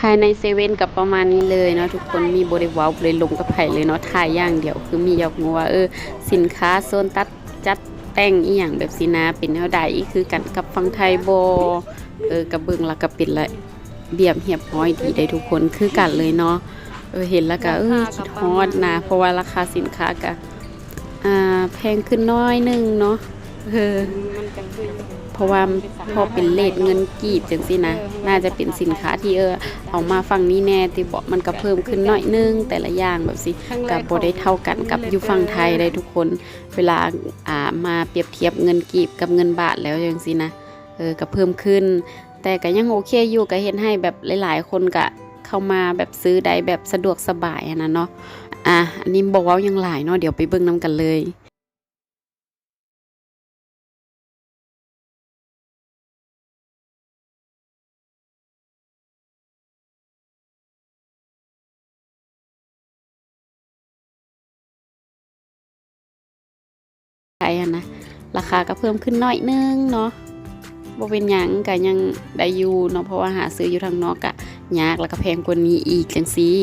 ພາຍໃນເຊເວັ່ນກໍປະມານນີ້ເລີຍເນາະທຸກຄົນ ມີບໍ່ໄດ້ເວົ້າ ບໍ່ໄດ້ລົມກັບໃຜເລີຍເນາະ ຖ່າຍຢ່າງດຽວ ຄືມີຢາກຮູ້ວ່າ ເອີ ສິນຄ້າໂຊນຕັດ ຈັດແຕ່ງອີ່ຫຍັງແບບຊີ້ນະ ເປັນແນວໃດ ຄືກັນກັບຝັ່ງໄທບໍ່? ເອີ ກໍເບິ່ງແລ້ວກໍເປັນລະບຽບຮຽບຮ້ອຍດີເດ້ທຸກຄົນ ຄືກັນເລີຍເນາະ. ເອີ ເຫັນແລ້ວກໍ ເອີ ຄິດຮອດນະ ເພາະວ່າລາຄາສິນຄ້າກໍ ອ່າ ແພງຂຶ້ນໜ້ອຍໜຶ່ງເນາະ ເອີ ມັນກໍຄື ເພາະວ່າພໍເປັນເຣດເງິນກີບຈັ່ງຊີ້ນະ ເອີ ມັນກໍ ໜ້າຈະເປັນສິນຄ້າທີ່ ເອີ ເອົາມາຝັ່ງນີ້ແດ່ຕິເບາະ ມັນກໍເພີ່ມຂຶ້ນໜ້ອຍໜຶ່ງ ແຕ່ລະຢ່າງແບບຊີ້ ກໍບໍ່ໄດ້ເທົ່າກັນກັບຢູ່ຝັ່ງໄທໄດ໋ທຸກຄົນ ເວລາ ອ່າ ມາປຽບທຽບເງິນກີບກັບເງິນບາດແລ້ວຈັ່ງຊີ້ນະ ເອີ ກໍເພີ່ມຂຶ້ນ ແຕ່ກໍຍັງໂອເຄຢູ່ ກໍເຮັດໃຫ້ແບບຫຼາຍໆຄົນກໍເຂົ້າມາແບບຊື້ໄດ້ແບບສະດວກສະບາຍຫັ້ນນະເນາະ. ອ່າ ອັນນີ້ບໍ່ເວົ້າຫຍັງຫຼາຍເນາະ ດຽວໄປເບິ່ງນຳກັນເລີຍ. ໄທຫັ້ນນະ ລາຄາກໍເພີ່ມຂຶ້ນໜ້ອຍໜຶ່ງເນາະ ບໍ່ເປັນຫຍັງ ກໍຍັງໄດ້ຢູ່ເນາະ ເພາະວ່າຫາຊື້ຢູ່ທາງນອກກໍຍາກ ແລ້ວກໍແພງກວ່ານີ້ອີກຈັ່ງຊີ້.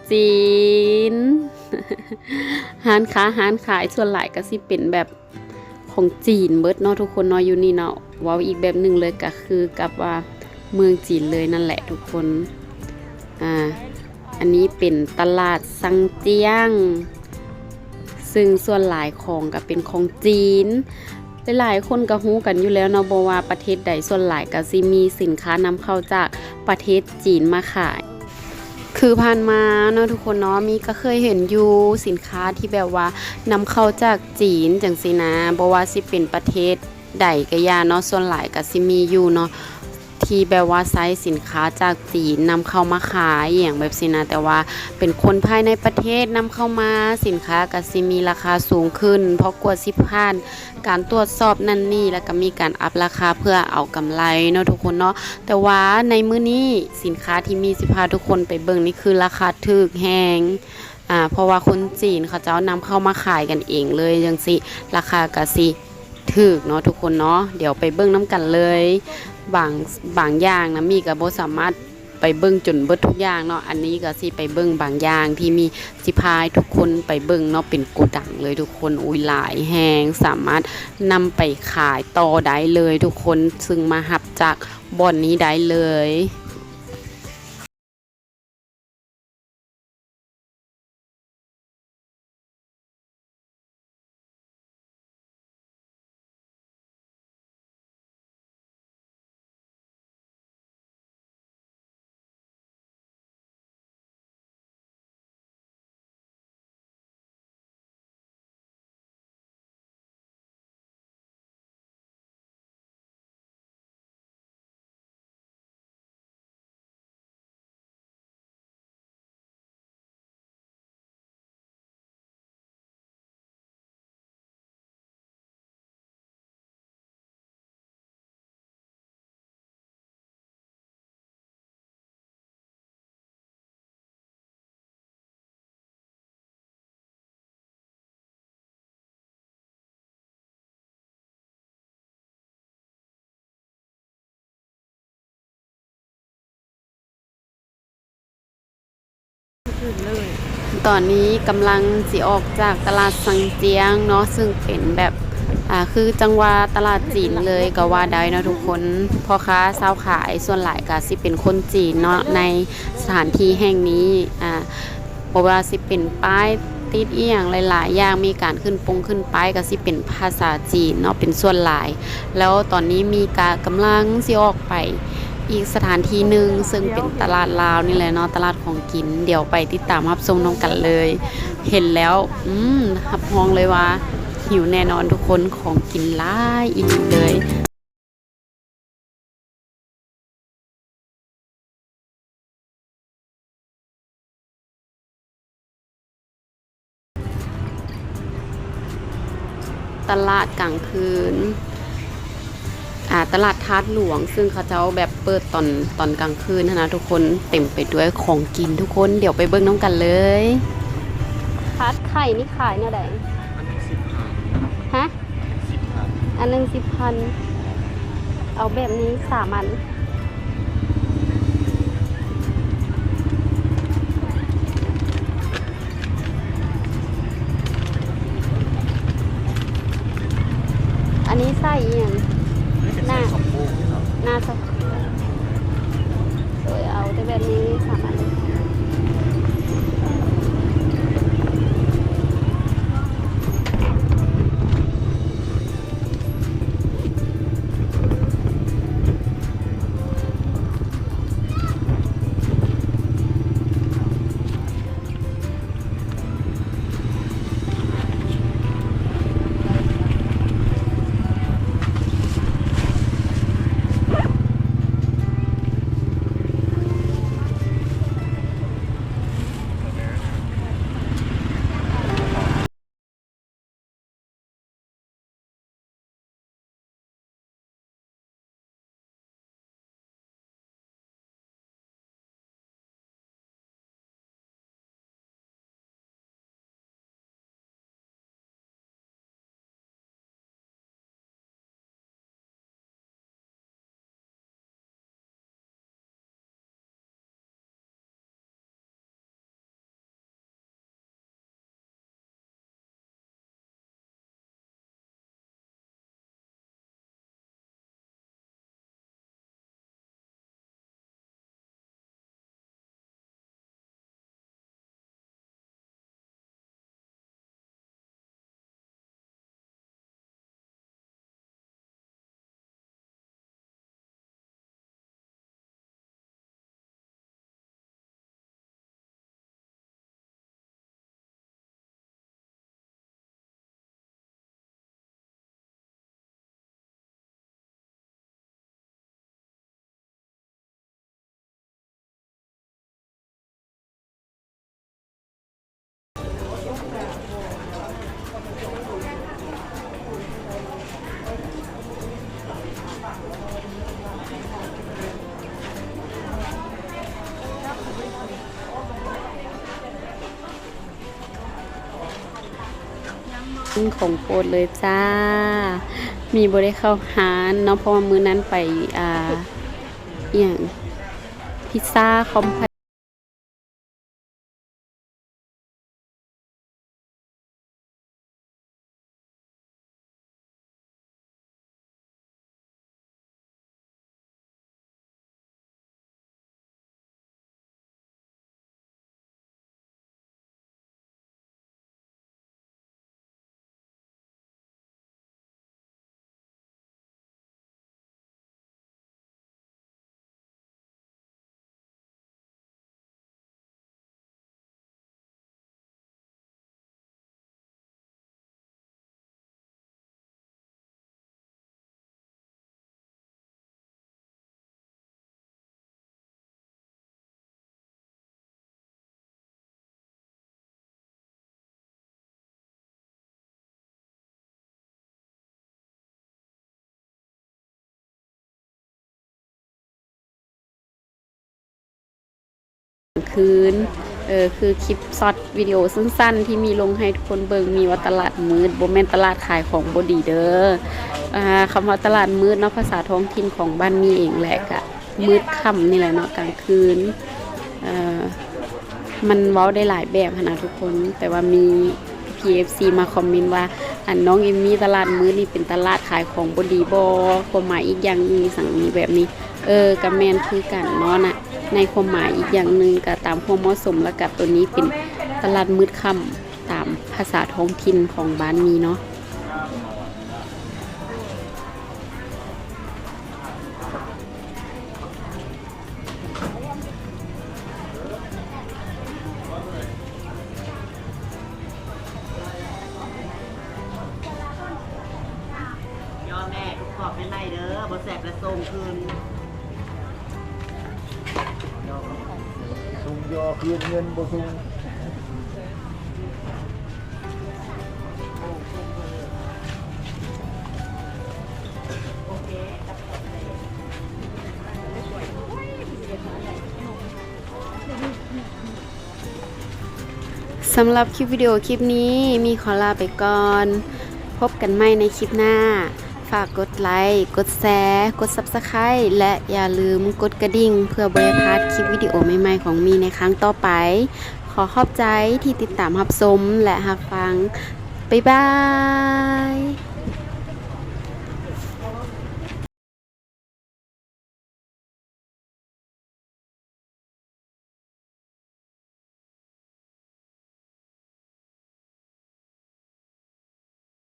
ຈີນ. ຮ້ານຄ້າຮ້ານຂາຍສ່ວນຫຼາຍກໍຊິເປັນແບບຂອງຈີນເບິດເນາະທຸກຄົນເນາະ ຢູ່ນີ້ເນາະ. ເວົ້າອີກແບບໜຶ່ງເລີຍກໍຄືກັບວ່າເມືອງຈີນເລີຍນັ້ນແຫຼະທຸກຄົນ. ອ່າ ອັນນີ້ເປັນຕະຫຼາດຊັງຈຽງ ຊຶ່ງສ່ວນຫຼາຍຂອງກໍເປັນຂອງຈີນ. ຫຼາຍໆຄົນກໍຮູ້ກັນຢູ່ແລ້ວເນາະ ບໍ່ວ່າປະເທດໃດ ສ່ວນຫຼາຍກໍຊິມີສິນຄ້ານຳເຂົ້າຈາກປະເທດຈີນມາຂາຍ. ຄືຜ່ານມາເນາະທຸກຄົນເນາະ ມີກໍເຄີຍເຫັນຢູ່ສິນຄ້າທີ່ແບບວ່ານຳເຂົ້າຈາກຈີນຈັ່ງຊີ້ນະ ບໍ່ວ່າຊິເປັນປະເທດໃດກໍຢ່າເນາະ ສ່ວນຫຼາຍກໍຊິມີຢູ່ເນາະ ທີ່ແບບວ່າໃຊ້ສິນຄ້າຈາກຈີນນຳເຂົ້າມາຂາຍອີ່ຫຍັງແບບຊີ້ນະ ແຕ່ວ່າເປັນຄົນພາຍໃນປະເທດນຳເຂົ້າມາ ສິນຄ້າກໍຊິມີລາຄາສູງຂຶ້ນ ເພາະກວ່າຊິຜ່ານການຕວດສອບນັ້ນນີ້ ແລ້ວກໍມີການອັບລາຄາເພື່ອເອົາກຳໄລເນາະທຸກຄົນເນາະ. ແຕ່ວ່າໃນມື້ນີ້ສິນຄ້າທີ່ມີຊິພາທຸກຄົນໄປເບິ່ງນີ້ ຄືລາຄາຖືກແຮງ ອ່າ ເພາະວ່າຄົນຈີນເຂົາເຈົ້ານຳເຂົ້າມາຂາຍກັນເອງເລີຍຈັ່ງຊີ້ ລາຄາກໍຊິຖືກເນາະທຸກຄົນເນາະ. ດຽວໄປເບິ່ງນຳກັນເລີຍ ບາງ ບາງຢ່າງນະ ມີກໍບໍ່ສາມາດໄປເບິ່ງຈົນເບິດທຸກຢ່າງເນາະ. ອັນນີ້ກໍຊິໄປເບິ່ງບາງຢ່າງທີ່ມີຊິພາໃຫ້ທຸກຄົນໄປເບິ່ງເນາະ ເປັນໂກດັງເລີຍທຸກຄົນ. ໂອ້ຍ ຫຼາຍແຮງ ສາມາດນຳໄປຂາຍຕໍ່ໄດ້ເລີຍທຸກຄົນ ຊຶ່ງມາຮັບຈາກບ່ອນນີ້ໄດ້ເລີຍ. ຕອນນີ້ກຳລັງຊິອອກຈາກຕະຫຼາດຊັງຈຽງເນາະ ຊຶ່ງເປັນແບບ ອ່າ ຄືຈັ່ງວ່າຕະຫຼາດຈີນເລີຍກໍວ່າໄດ້ເນາະທຸກຄົນ. ພໍ່ຄ້າຊາວຂາຍສ່ວນຫຼາຍກໍຊິເປັນຄົນຈີນເນາະ ໃນສະຖານທີ່ແຫ່ງນີ້ ອ່າ ບໍ່ວ່າຊິເປັນປ້າຍຕິດອີ່ຫຍັງຫຼາຍໆຢ່າງ ມີການຂຶ້ນປົງຂຶ້ນປ້າຍກໍຊິເປັນພາສາຈີນເນາະ ເປັນສ່ວນຫຼາຍ. ແລ້ວຕອນນີ້ມີກະກຳລັງຊິອອກໄປອີກສະຖານທີ່ໜຶ່ງ ເຊິ່ງເປັນຕະຫຼາດລາວນີ້ແຫຼະເນາະ ຕະຫຼາດຂອງກິນ. ດຽວໄປຕິດຕາມຮັບຊົມນຳກັນເລີຍ. ເຫັນແລ້ວ ອືມ ຮັບຮອງເລີຍວ່າຫິວແນ່ນອນທຸກຄົນ ຂອງກິນຫຼາຍອີ່ຫຼີເລີຍ. ຕະຫຼາດກາງຄືນ ອ່າ ຕະຫຼາດທາດຫຼວງ ຊຶ່ງເຂົາເຈົ້າແບບເປີດຕອນ ຕອນກາງຄືນຫັ້ນນະທຸກຄົນ ເຕັມໄປດ້ວຍຂອງກິນທຸກຄົນ. ດຽວໄປເບິ່ງນຳກັນເລີຍ. ທາດໄຂ່ນີ້ຂາຍແນວໃດ? ອັນໜຶ່ງສິບພັນ. ຮະ? ສິບພັນ. ອັນໜຶ່ງສິບພັນ ເອົາແບບນີ້ສາມອັນ. ອັນນີ້ໃສ່ອີ່ຫຍັງ? ໜ້າ ໜ້າສະ ໂດຍ ເອົາແຕ່ແບບນີ້ສາມອັນ. ໜ ຂອງໂປດເລີຍຈ້າ. ມີບໍ່ໄດ້ເຂົ້າຮ້ານເນາະ ເພາະວ່າມື້ນັ້ນໄປ ອ່າ ອີ່ຫຍັງ ພິຊາຄອມພາ ຄືນ ເອີ ຄືຄລິບຊັອດວິດີໂອສັ້ນໆ ທີ່ມີລົງໃຫ້ທຸກຄົນເບິ່ງ ມີວ່າຕະຫຼາດມືດ ບໍ່ແມ່ນຕະຫຼາດຂາຍຂອງບໍ່ດີເດີ. ອ່າ ຄຳວ່າຕະຫຼາດມືດເນາະ ພາສາທ້ອງຖິ່ນຂອງບ້ານມີເອງແຫຼະ ກະມືດຄ່ຳນີ້ແຫຼະເນາະ ກາງຄືນ. ເອີ ມັນເວົ້າໄດ້ຫຼາຍແບບຫັ້ນນະທຸກຄົນ ແຕ່ວ່າມີ ພີເອັຟຊີ ມາຄອມເມັນວ່າ ອັນ ນ້ອງເອມມີ ຕະຫຼາດມືດນີ້ເປັນຕະຫຼາດຂາຍຂອງບໍ່ດີບໍ່? ຄວາມໝາຍອີກຢ່າງໜຶ່ງ ອີ່ຫຍັງນີ້ແບບນີ້. ເອີ ກະແມ່ນຄືກັນເນາະນະ ໃນຄວາມໝາຍອີກຢ່າງໜຶ່ງ ກະຕາມຄວາມເໝາະສົມ ລະກະໂຕນີ້ເປັນຕະຫຼາດມືດຄ່ຳຕາມພາສາທ້ອງຖິ່ນຂອງບ້ານມີເນາະ. ຍໍແມ່ທຸກຂອບໃໝ່ໆເດີ ບໍ່ແຊບລະສົ່ງຄືນ. ສົ່ງຍໍຄືນ ເງິນບໍ່ສົ່ງ. ສຳລັບຄລິບວິດີໂອຄລິບນີ້ ມີຂໍລາໄປກ່ອນ. ພົບກັນໃໝ່ໃນຄລິບໜ້າ. ຝາກກົດໄລ, ກົດແຊ, ກົດ Subscribe ແລະ ຢ່າລືມກົດກະດິ່ງ ເພື່ອບໍ່ໃຫ້ພາດຄລິບວິດີໂອໃໝ່ໆຂອງມີໃນຄັ້ງຕໍ່ໄປ. ຂໍຂອບໃຈທີ່ຕິດຕາມຮັບຊົມ ແລະ ຮັບຟັງ. ບາຍບາຍ.